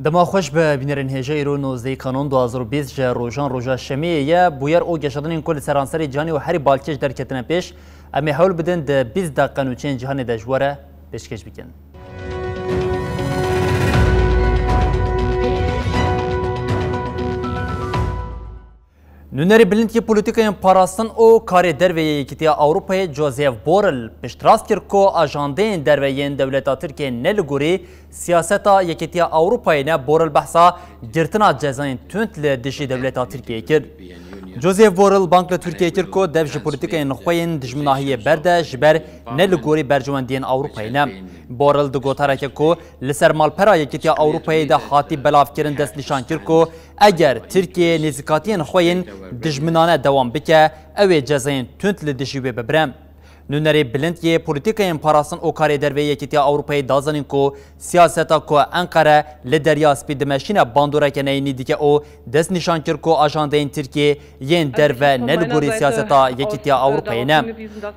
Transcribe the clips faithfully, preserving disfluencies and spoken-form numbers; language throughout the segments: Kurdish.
Dema xweş be bînerên hêja, îro nozdehê Kanon du hazar û bîst ji rojan roja şemiyê ye. Bûyer û geşedanên ku li seranserê cîhanê û herî balkêş derketine pêş, em ê hewl bidin di bîst deqe nûçeyên cîhanê de ji we re pêşkêş bikin. Nûnerê bilind yê polîtîkayên parastin û karê derve yê Yekîtiya Ewropayê Joseph Borrell piştrast kir ku ajandeyên derve yên dewleta Tirkiyê ne li gorî siyaseta Yekîtiya Ewropayê ne. Borrell behsa girtina cezayên tund li dijî dewleta Tirkiyê kir. Joseph Borrell bang li Tirkiyê kir ku dev ji polîtîkayên xwe yên dijminahiyê berde, ji ber ne li gorî berjewendiyên Ewropayê ne. Borrell di gotareke ku li ser malpera Yekîtiya Ewropayê de hatî belavkirin destnîşan kir ku eger Tirkiye nêzîkatiyên xwe yên dijminane dewam bike, ew ê cezayên tund li dijî wê bibire. Nûnerê bilind yê polîtîkayên parastin û karê derve yê Yekîtiya Ewropayê da zanîn ku siyaseta ku Enqere li Derya Spî dimeşîne bandoreke neyînî dike û destnîşan kir ku ajandeyên Tirkiyê yên derve ne li gorî siyaseta Yekîtiya Ewropayê ne.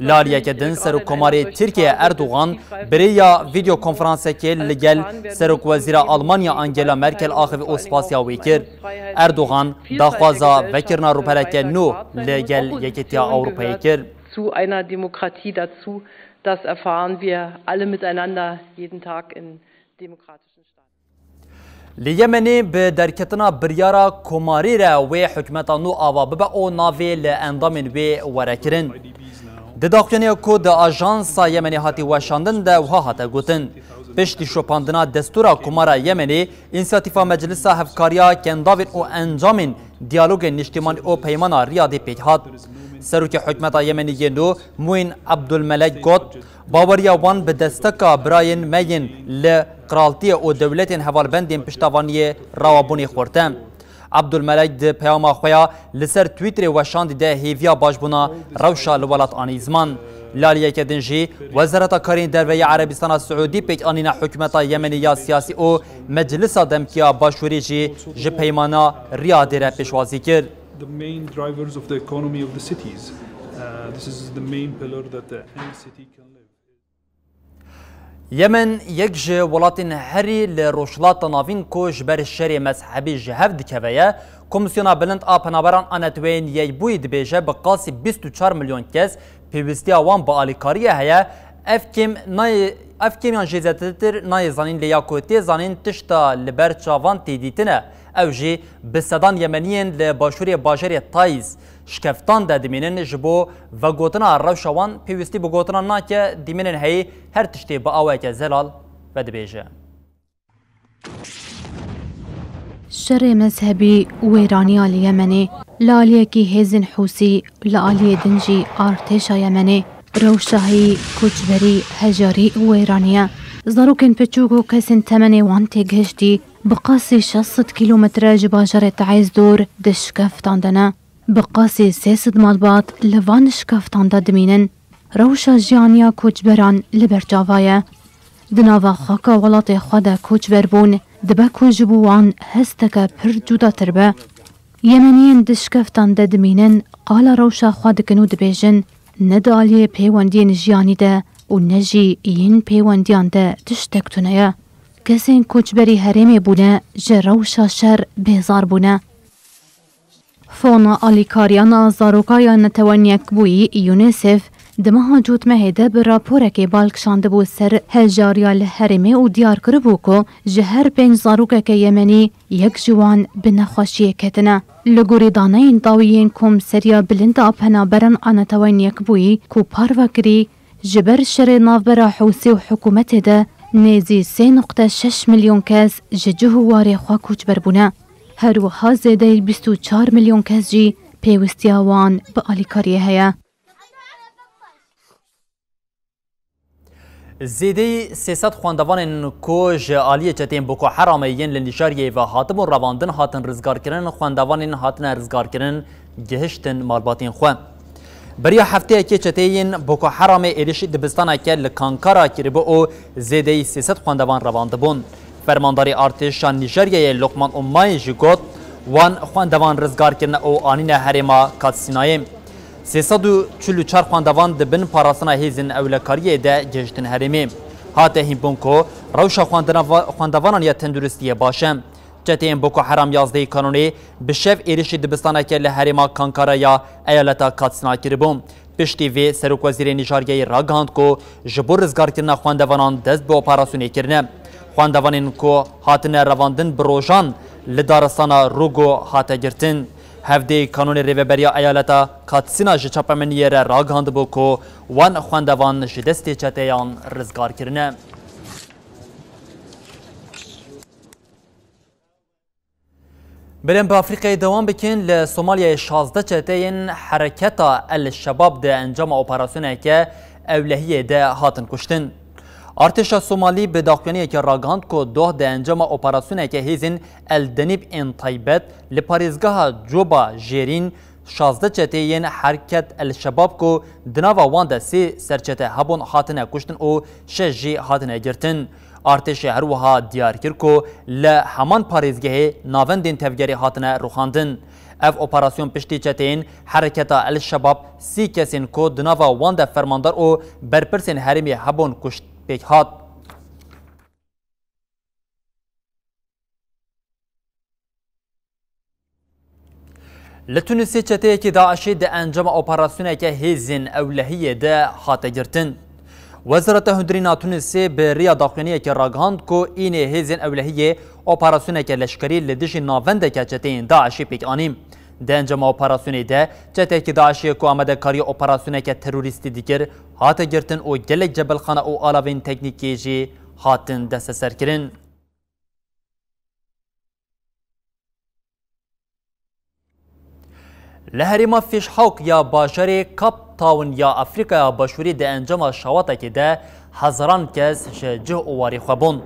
Li aliyeke din Serokkomarê Tirkiyê Erdogan bi rêya vîdeo konferansekê li gel Serokwezîra Almanya Angela Merkel axivî û spasiya wî kir. Erdogan daxwaza vekirina rûpeleke nû li gel Yekîtiya Ewropayê kir. Zu einer Demokratie dazu, das erfahren wir alle miteinander jeden Tag in demokratischen Staaten. Li Yemenê bi derketina biryara komarî re wê hikûmeta nû ava bibe û navê li endamên wê were kirin. Di daxuyaniya ku di Ajansa Yemenê hatî weşandin de wiha hate gotin, piştî şopandina destûra Komara Yemenê, Însiyatîfa Meclisa Hevkariya Kendavên û Encamên Diyalogên Niştimanî û Peymana Riyadê pêk hat. Serokê hikûmeta Yemenî yê nû Muin Abdulmelek got, baweriya wan bi desteka birayên me yên li qiraltiyê û dewletên hevalbendên piştevaniyê rewabûnê xurt e. Abdulmelek di peyama xwe ya li ser Twitterê weşandî de hêviya başbûna rewşa li welat anî ziman. Li aliyeke din jî, Wezareta Karên Derve ya Erebistana Siûdî pêkanîna hikûmeta Yemenî ya siyasî û Meclisa Demkî ya Başûrî jî ji peymana Riyadê re pêşwazî kir. The main drivers of the economy of the cities. Uh, this is the main pillar that, uh, any city can live. Yemen yek ji welatên herî li Rojhilata Navîn ku ji ber şerê mezhebî ji hev dikeve ye. Komîsyona Bilind a Penaberan a Neteweyên Yekbûyî dibêje, bi qasî bîst û çar milyon kes pêwîstiya wan bi alîkariyê heye. Ev kêm nayê, ev kêmiyan jê zêdetir nayê zanîn, lê ya ku tê zanîn tişta li ber çavan tê dîtine. Ew jî bi sedan Yemeniyên li başûrê bajarê Tayîz şikeftan de dimînin, ji bo vegotina rewşa wan pêwîstî bi gotinan nake, dimînin heyî her tiştê bi awayeke zelal vedibêje. Şerê mezhebî wêraniya li Yemenê, li aliyekî hêzên Hûsî, li aliyê din jî artêşa Yemenê, rewşa heyî, koçberî, hejarî û wêranî ye. Zarokên piçûk û kesên temenê wan têgihiştî bi qasî şeş sed kîlometre ji bajarê Taiz dûr di şikeftan de ne. Bi qasî sê sed malbat li van şikeftan de dimînin. Rewşa jiyaniya koçberan li ber çava ye. Di nava xaka welatê xwe de koçber bûn, dibe ku ji bo wan hesteke pir cudatir be. Yemeniyên di şikeftan de dimînin, qala rewşa xwe dikin û dibêjin, ne di aliyê pêwendiyên jiyanî de û ne jî yên pêwendiyan de tiştek tune ye. Kesên koçberî herêmê bûne, ji rewşa şer bêzar bûne. Fona Alîkariyan a Zaroka ya Netewên Yekbûyî, UNICEF, di meha Cotmehê de bi raporekê bal kişandibû ser hejariya li herêmê û diyar kiribû ku ji her pênc zarokeke Yemenî yek ji wan bi nexweşiyê ketine. Li gorî daneyên dawî yên Komîseriya Bilind a Penaberan a Netewên Yekbûyî ku parve kirî, ji ber şerê navbera Hûsî û hikûmetê de nêzî sê nuqte şeş milyon kes ji cih û warê xwe koçber bûne. Her wiha zêdeyî bîst û çar milyon kes jî pêwîstiya wan bi alîkariyê heye. Zêdeyî sê sed xwendevanên ku ji aliyê çeteyên Boko Heramê yên li Nîjeryayê ve hatibûn revandin hatin rizgarkirin, xwendevanên hatine rizgarkirin gihiştin malbatên xwe. Beriya hefteyekê çeteyên Boko Heramê êrişî dibistaneke li Kankara kiribû û zêdeyî sê sed xwendevan revandibûn. Fermandarê artêşa Nîjeryayê Lokman Umay jî got, wan xwendevan rizgar kirine û anîne herêma Katsînayê. Sê sed û çil û çar xwendevan di bin parastina hêzên ewlekariyê de gihiştin herêmê. Hate hînbûn ku rewşa xwendina-, xwendevanan ya tenduristiyê baş e. Çeteyên Boko Heram yazdehê Kanûnê bi şev êrişî dibistaneke li herêma Kankara ya eyaleta Katsina kiribû. Piştî vê Serokwezîrê Nîjeryayê ragihand ku ji bo rizgarkirina xwendevanan dest bi operasyonê kirine. Xwendevanên ku hatine revandin bi rojan li daristana Rogo hate girtin. Hevdê Kanûnê Rêveberiya Eyaleta Katsina ji çapemeniyê re ragihandibû ku wan xwendevan ji destê çeteyan rizgar kirine. Belên bi Afrîkayê dewam bikin, li Somalyayê şazdeh çeteyên Hereketa El Şebab di encama operasyoneke ewlehiyê de hatin kuştin. Artêşa Somalî bi daxuyaniyekê ragihand ku doh di encama operasyoneke hêzên El Denîb ên taybet li parêzgeha Coba Jêrîn şazdeh çeteyên Herket El Şebab ku di nava wan de sê serçete hebûn hatine kuştin û şeş jî hatine girtin. Artêşê her wiha diyar kir ku li heman parêzgehê navendên tevgerê hatine rûxandin. Ev operasyon piştî çeteyên Hereketa El Şebab sî kesên ku di nava wan de fermandar û berpirsên herêmê hebûn kuşt pêk hat. Li Tunisê çeteyekî DAIŞê di encama operasyoneke hêzên ewlehiyê de hate girtin. Wezareta Hundirîna Tunisê bi riya daxuyaniyekê ragihand ku înê hêzên ewlehiyê operasyoneke leşkerî li dijî navendeke çeteyên DAIŞê pêk anî. Di encama operasyonê de çeteyekî DAIŞê ku amadekariya operasyoneke terorîstî dikir, hate girtin û gelek cebelxana û alavên teknîkî jî hatin desteserkirin. Li herêma Fîşhawk ya bajarê Cape Town ya Afrîkaya Başûrî di encama şawatekê de hezaran kes ji cih û warê xwe bûn.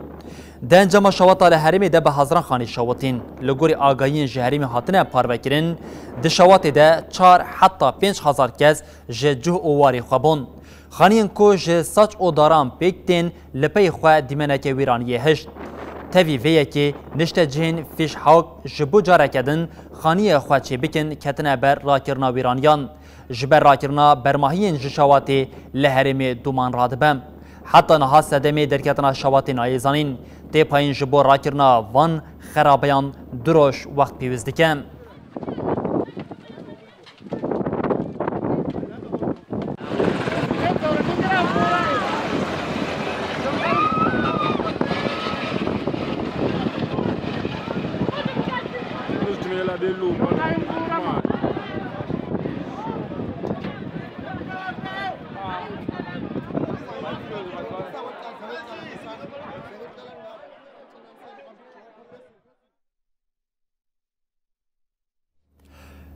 Di encama şawata li herêmê de bi hezaran xanî şawitîn. Li gorî agahiyên ji herêmê hatine parvekirin, di şawatê de çar heta pênc hezar kes ji cih û warê xwe bûn. Xaniyên ku ji saç û daran pêk tên li pey xwe dîmeneke wîraniyê hişt. Tevî vê yekê niştecihên Fîşhawk ji bo careke din xaniyê xwe çêbikin ketine ber rakirina wîraniyan. Ji ber rakirina bermahiyên ji şawatê li herêmê dûman radibe. Heta niha sedemê derketina şawatê nayê zanîn. Tê payîn ji bo rakirina van xerabeyan du roj wext pêwîst dike.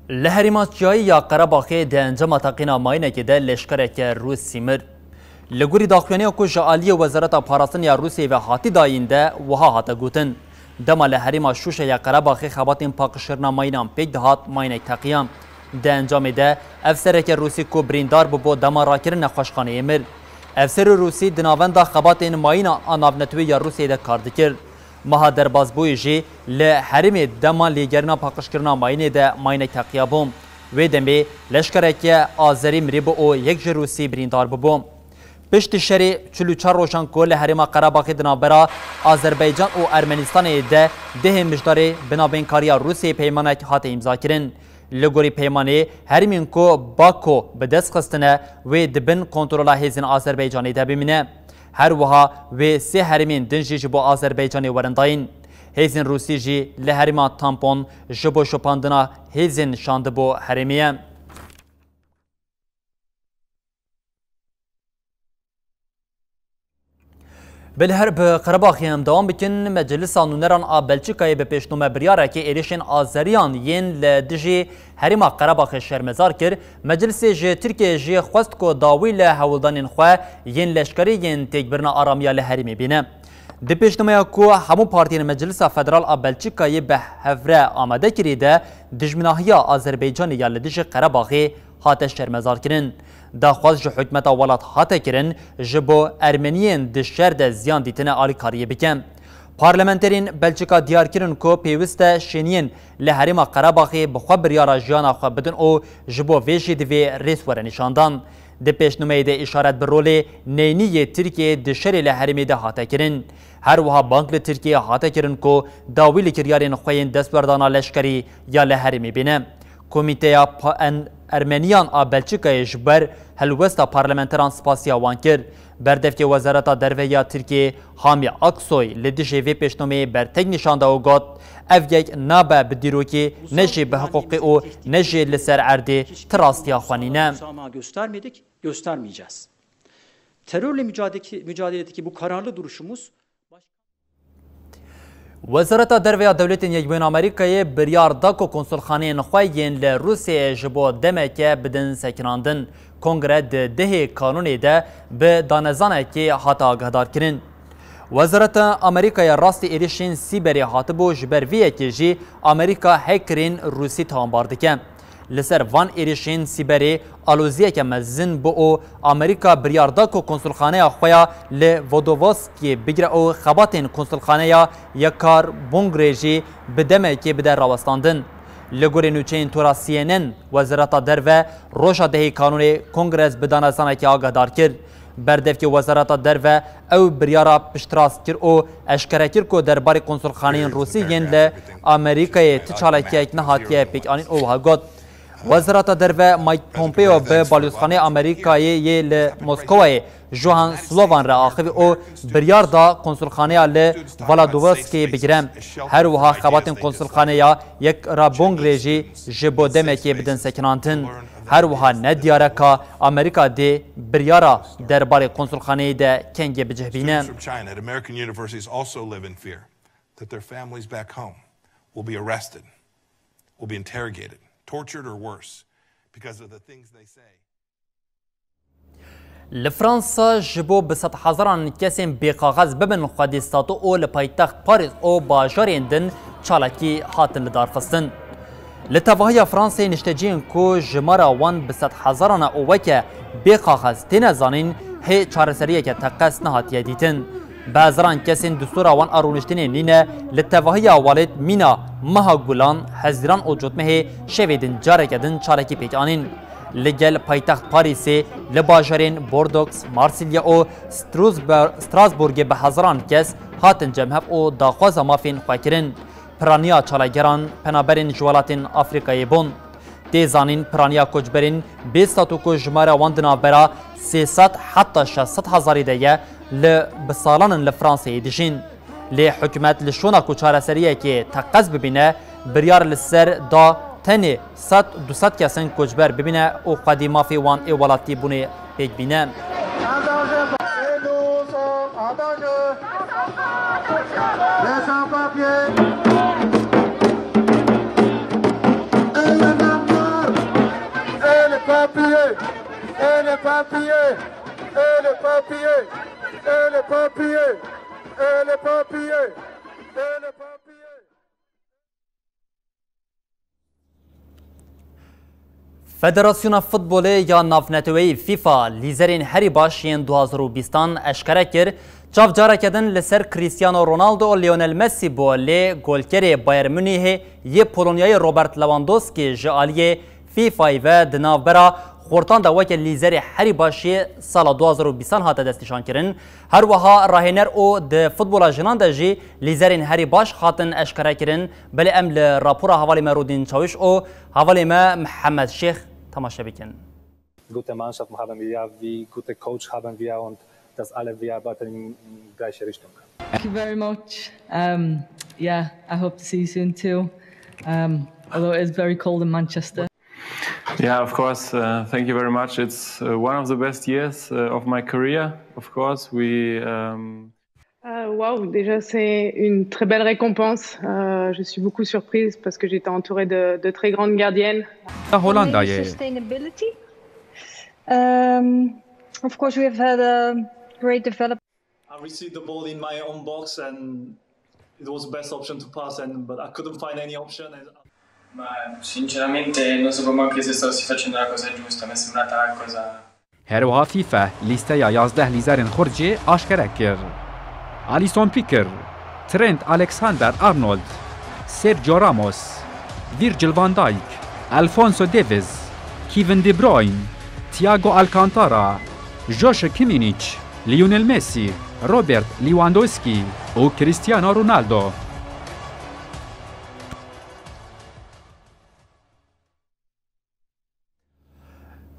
Li herêma çiyayî ya Qerebaxê di encama teqîna mayînekê de leşkereke Rûsî mir. Li gorî daxuyaniya ku ji aliyê Wezareta Parastinê ya Rûsiyê ve hatî dayîn de wiha hate gotin, dema li herêma Şûşe ya Qerebaxê xebatên paqijkirina mayînan pêk dihat, mayînek teqiya. Di encamê de efsereke Rûsî ku birîndar bûbû dema rakirin nexweşxaneyê mir. Efserê Rûsî di navenda xebatên mayîna a navnetewî ya Rûsiyê de kar dikir. Meha derbasbûyî jî li herêmê dema lêgerîna paqijkirina mayînê de mayînek teqiya bû. Wê demê leşkereke Azerî mirî bû û yek ji Rûsî birîndar bûbû. Piştî şerê çil û çar rojan ku li herêma Qerebaxê di navbera Azerbaycan û Ermenistanê de dehê mijdarê binavênkariya Rûsiyê peymanek hate îmzakirin. Li gorî peymanê, herêmên ku Bako bi dest xistine, wê di bin kontrola hêzên Azerbaycanê de bimîne. Her wiha wê sê herêmên din jî ji bo Azerbaycanê werin dayîn. Hêzên Rûsî jî li herêma Tampon ji bo şopandina hêzên şandibû herêmê ye. Belê, her bi Qerebaxê em dewam bikin. Meclisa Nûneran a Belçikayê bi pêşnûme biryarekê êrişên azeriyan yên li dijî herêma Qerebaxê şermezar kir. Meclisê ji Tirkiyeyê jî xwest ku dawî li hewldanên xwe yên leşkerî yên têkbirina aramiya li herêmê bîne. Di pêşnûmeya ku hemû partiyên Meclisa Federal a Belçikayê bi hevre amade kirî de, dijminahiya Azerbaycanê ya li dijî Qerebaxê hate şermezarkirin. Daxwaz ji hikûmeta welat hate kirin, ji bo Ermeniyên di şer de ziyan dîtine alîkariyê bike. Parlamenterên Belçika diyar kirin ku pêwist e şêniyên li herêma Qerebaxê bi xwe biryara jiyana xwe bidin û ji bo vê jî divê rêz were nîşandan. Di pêşnûmeyê de îşaret bi rolê neyînî yê Tirkiyeyê di şerê li herêmê de hate kirin. Her wiha bang li Tirkiyeyê hate kirin ku dawî li kiryarên xwe yên destwerdana leşkerî ya li herêmê bîne. Komîteya Pa-, En-, Ermeniyan a Belçikayê ji ber helwesta parlamenteran spasiya wan kir. Berdevkê Wezareta Derve ya Tirkiyê Hami Aksoy li dijî vê pêşnûmeyê bertek nîşan da û got, ev yek nabe bi dîrokî, ne jî bi hiqûqê û ne jî li ser erdê ti rastiya xwe nîne. Müsamaha göstermedik, göstermeyeceğiz. Terörle mücadeledeki, mücadeledeki bu kararlı duruşumuz Wezareta Derve ya Dewletên Yekbûyî Amerîkayê biryar da ku konsulxaneyên xwe yên li Rûsyayê ji bo demeke bidin sekinandin. Kongre di dehê Kanûnê de bi danezanekê hate agahdarkirin. Wezareta Amerîkaya rastî êrişên sîberê hatibû, ji ber vê yekê jî Amerîka hackerên Rûsî tawanbar dike. Li ser van êrişên sîberê aloziyeke mezin bû û Amerîka biryar da ku konsulxaneya xwe ya li Vodovodskê bigire û xebatên konsulxaneya ya Kar Bungre jî bi demekê bide rawestandin. Li gorî nûçeyên tora C N N, Wezareta Derve roja dehê Kanûnê Kongres bi danezanekê agahdar kir. Berdevkê Wezareta Derve ew biryara piştrast kir û eşkere kir ku derbarê konsulxaneyên Rûsî yên li Amerîkayê ti çalakiyek nehatiye pêkanîn û wiha got, Wezareta Derve Mike Pompeo bi balyozdxaneyê Amerîkayê yê li Moskowayê Johan Sullivan re axivî û biryar da konsulxaneya li Vladivostokê bigire. Her wiha xebatên konsulxaneya Yekara Bongre jî ji bo demekê bidin sekinandin. Her wiha ne diyar e ka Amerîka dê biryara derbarê konsulxaneyê de kengê bi cih bîne. Students from China at American universities also live in fear that their families back home will be arrested, will be interrogated, tortured or worse because of the things they say. Li Fransa ji bo bi sedhezaran kesên bêkaxez bibin xwedî statû û li paytext Parîs û bajarên din çalakî hatin lidarxistin. Li tevahiya Fransayê nişteciyên ku jimara wan bi sedhezaran e û weke bêkaxez têne zanîn, hê çareseriyeke teqez nehatiye dîtin. Bi hezaran kesên distûra wan a rûniştinê nîne, li tevahiya welêt mîna meha Gulan, Hezîran û Cotmehê şevê din careke din çalakî pêk anîn. Li gel paytext Parîsê, li bajarên Bordeaux, Marsilya û Strasbourg-, Strasbourgê bi hezaran kes hatin cem hev û daxwaza mafên xwe kirin. Piraniya çalakgeran penaberên ji welatên Afrîkayê bûn. Tê zanîn piraniya koçberên bê statû ku jimara wan di navbera sê sed heta şeş sed hezarî de ye, li bi salan in li Fransayê dijîn. Lê hikûmet li şona ku çareseriyekê teqez bibîne, biryar li ser da tenê sed du sed kesên koçber bibîne û xwedî mafê wan ê welatîbûnê pêk bîne. Et nous sommes en danger. Les sans-papiers. Et les papiers. Et les papiers. Et les papiers. Et les papiers. Et les papiers. Et les papiers. Federasyona Futbolê ya Navneteweyî FIFA lîzerên herî baş yên du hazar û bîstan eşkere kir, çav careke din li ser Cristiano Ronaldo û Lionel Messi bû, lê golkerê Bayern Munîhê yê Polonyayê Robert Lewandowski ji aliyê FIFAyê ve di navbera xortan de weke lîzerê herî baş yê sala du hazar û bîstan hate destnîşankirin. Her wiha rahêner û di futbola jinan de jî lîzerên herî baş hatin eşkerekirin. Belê em li rapora hevalê me Rûdîn Çawiş û hevalê me Mihemed Şêx temaşe bikin. Gute Mannschaft haben wir, wie gute Coach haben wir und das alle, wir arbeiten in, in gleiche Richtung. Thank you very much. Um, yeah, I hope to see you soon too. Um, although it is very cold in Manchester. Yeah, of course. Uh, thank you very much. It's, uh, one of the best years, uh, of my career. Of course, we, um, Wow, déjà, c'est une très belle récompense. Euh, je suis beaucoup surprise parce que j'étais entourée de, de très grandes gardiennes. Hollandayê. Um, of course, we have had a great development. I received the ball in my own box and it was the best option to pass, and but I couldn't find any option. And Ma sinceramente non so manco se sto si facendo una cosa giusta, mi è sembrata una cosa Her wiha FIFA lîsteya yazdeh lîzerên xurt jî aşkere kir. Alisson Becker, Trent Alexander-Arnold, Sergio Ramos, Virgil van Dijk, Alphonso Davies, Kevin De Bruyne, Thiago Alcantara, Joshua Kimmich, Lionel Messi, Robert Lewandowski û Cristiano Ronaldo.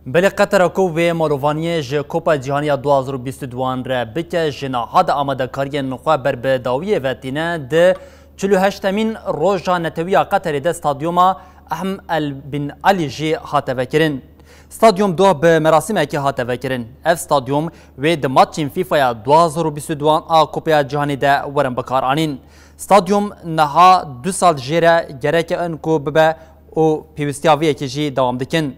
Belê Qetera ku vê malovaniyê ji Kopa Cîhanî ya du hazar û bîst û duan re bike, ji niha de amadekariyên xwe ber bi dawiyê ve tîne. Di çil û heştemîn roja netewî ya Qeterê de stadyuma Ehm El Bin Alî jî hate vekirin. Stadyum doh bi merasîmekê hate vekirin. Ev stadyum wê di matçên FIFA ya du hazar û bîst û duan a Kopaya Cîhanê de werin bikaranîn. Stadyum niha du sal jê re gereke in ku bibe û pêwîstiya vê yekê jî dewam dikin.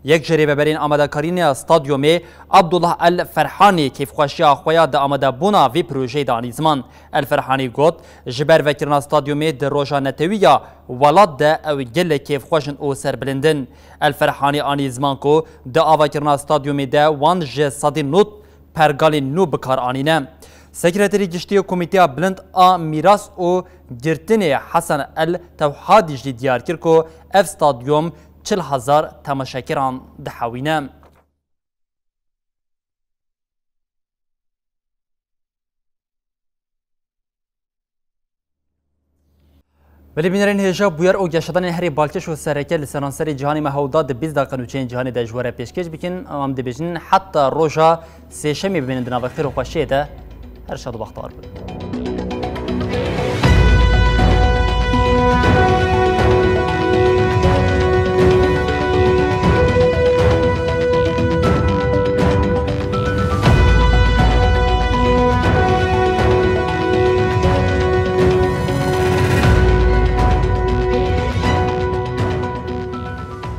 Yek ji rêveberên amadekarîna stadyumê Abdullah El Ferhanî kêfxweşiya xwe ya di amadebûna vê projeyê de anî ziman. El Ferhanî got, ji ber vekirina stadyumê di roja netewî ya welat de ew gelek kêfxweş in û serbilind in. El Ferhanî anî ziman ku di avakirina stadyumê de wan ji sedî nod pergalên nû bikar anîne. Sekreterê Giştî yê Komîteya Bilind a Mîras û Girtinê Hesen El Tewhadî jî diyar kir ku ev stadyum çil hezar temaşekeran dihewîne. Belê bînerên hêja, bûyer û geşedanên herî balkêş û sereke li seranserê cîhanê me hewda di bîst deqe nûçeyên cîhanê de ji we re pêşkêş bikin. Em dibêjin heta roja sêşemê bimînin di nava xêr û xweşiyê de. Her şad û bextewar bin.